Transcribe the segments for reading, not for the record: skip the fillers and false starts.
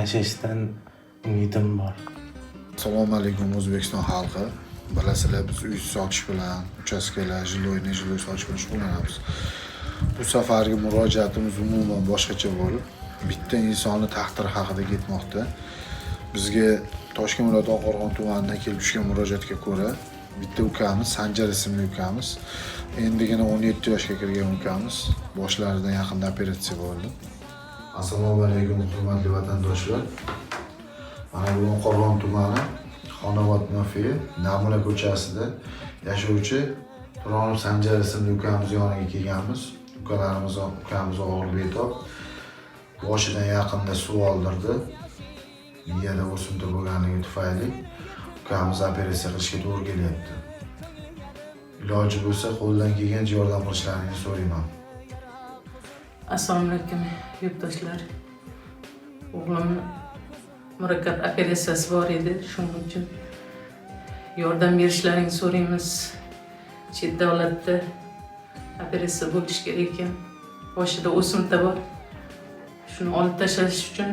yashashdan umidim bor. Assalomu alaykum, O'zbekiston xalqi. Bilasizlar, biz uy sotish bilan, uchastkalar, жилой, нежилой sotish bilan shug'ullanamiz. Bu safargi murojaatimiz umuman boshqacha bo'lib, bitta insonni taqdiri haqida ketmoqda. Bizga Toshkent viloyati Oqqo'rg'on tumanidan kelib tushgan murojaatga ko'ra, bitta ukamiz, Sanjar ismli ukamiz, endigina 17 yoshga kirgan ukamiz, boshlaridan yaqinda operatsiya bo'ldi. Assalomu alaykum, hurmatli vatandoshlar. Mana bu Oqqo'rg'on tumani Xonobod mafiya Namuna ko'chasida yashovchi Turonov Sanjar ismli ukamiz yoniga kelganmiz. Ukalarimiz, ukamiz og'ir betob. Boshidan yaqinda suv oldirdi. Miyada o'simta bo'lganligi tufayli ukamiz operatsiya qilishga to'g'ri kelyapti. Iloji bo'lsa, qo'ldan kelgancha yordam qilishlaringizni so'rayman. Assalomu alaykum, yurtdoshlar. O'g'limni murakkab operatsiyasi bor edi, shuning uchun yordam berishlaringni so'raymiz. Chet davlatda operatsiya bo'lishi kerak ekan, boshida o'simta bor, shuni olib tashlash uchun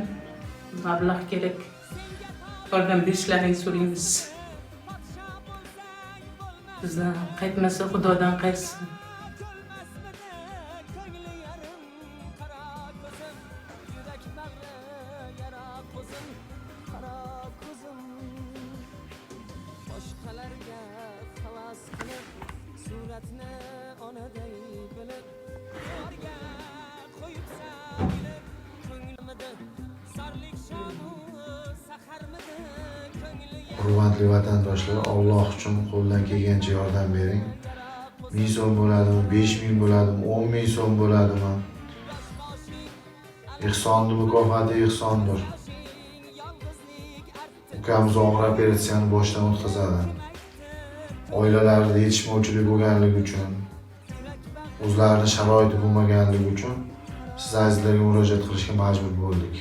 mablag' kerak. Yordam berishlaringni so'raymiz. Bizdan qaytmasa, Xudodan qaytsin. Boshqalarga havas qilib, suratni onaday bilib, devorga qo'yibsan ilib. Ko'nglimida zorlik shomu saharmidi ko'ngli? Hurmatli vatandoshlar, Alloh uchun qo'ldan kelgancha yordam bering. 1000 so'm bo'ladimi, 5000 bo'ladimi, 10 ming so'm bo'ladimi? Ehsonni mukofoti ehsondir. Ukamiz og'ir operatsiyani boshdan o'tkazadi. Oilalarida yetishmovchilik bo'lganligi uchun, o'zlarini sharoiti bo'lmaganligi uchun siz azizlarga murojaat qilishga majbur bo'ldik.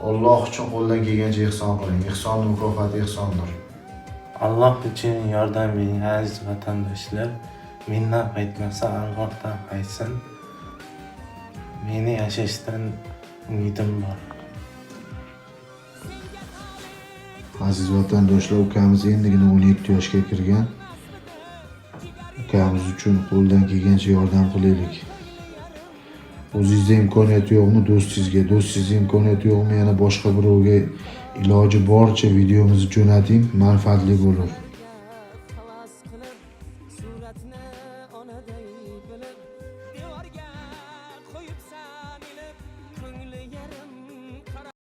Alloh uchun qo'ldan kelgancha ehson qiling. Ehsonni mukofoti ehsondir. Alloh uchun yordam bering, aziz vatandoshlar. Mendan qaytmasa, Allohdan qaytsin. Meni yashashdan umidim bor. Aziz vatandoshlar, ukamiz endigina 17 yoshga kirgan. Ukamiz uchun qo'ldan kelgancha yordam qilaylik. O'zingizda imkoniyati yo'qmi, do'stingizga, do'stingizda imkoniyati yo'qmi, yana boshqa birovga, iloji boricha videomizni jo'nating, manfaatli bo'lur.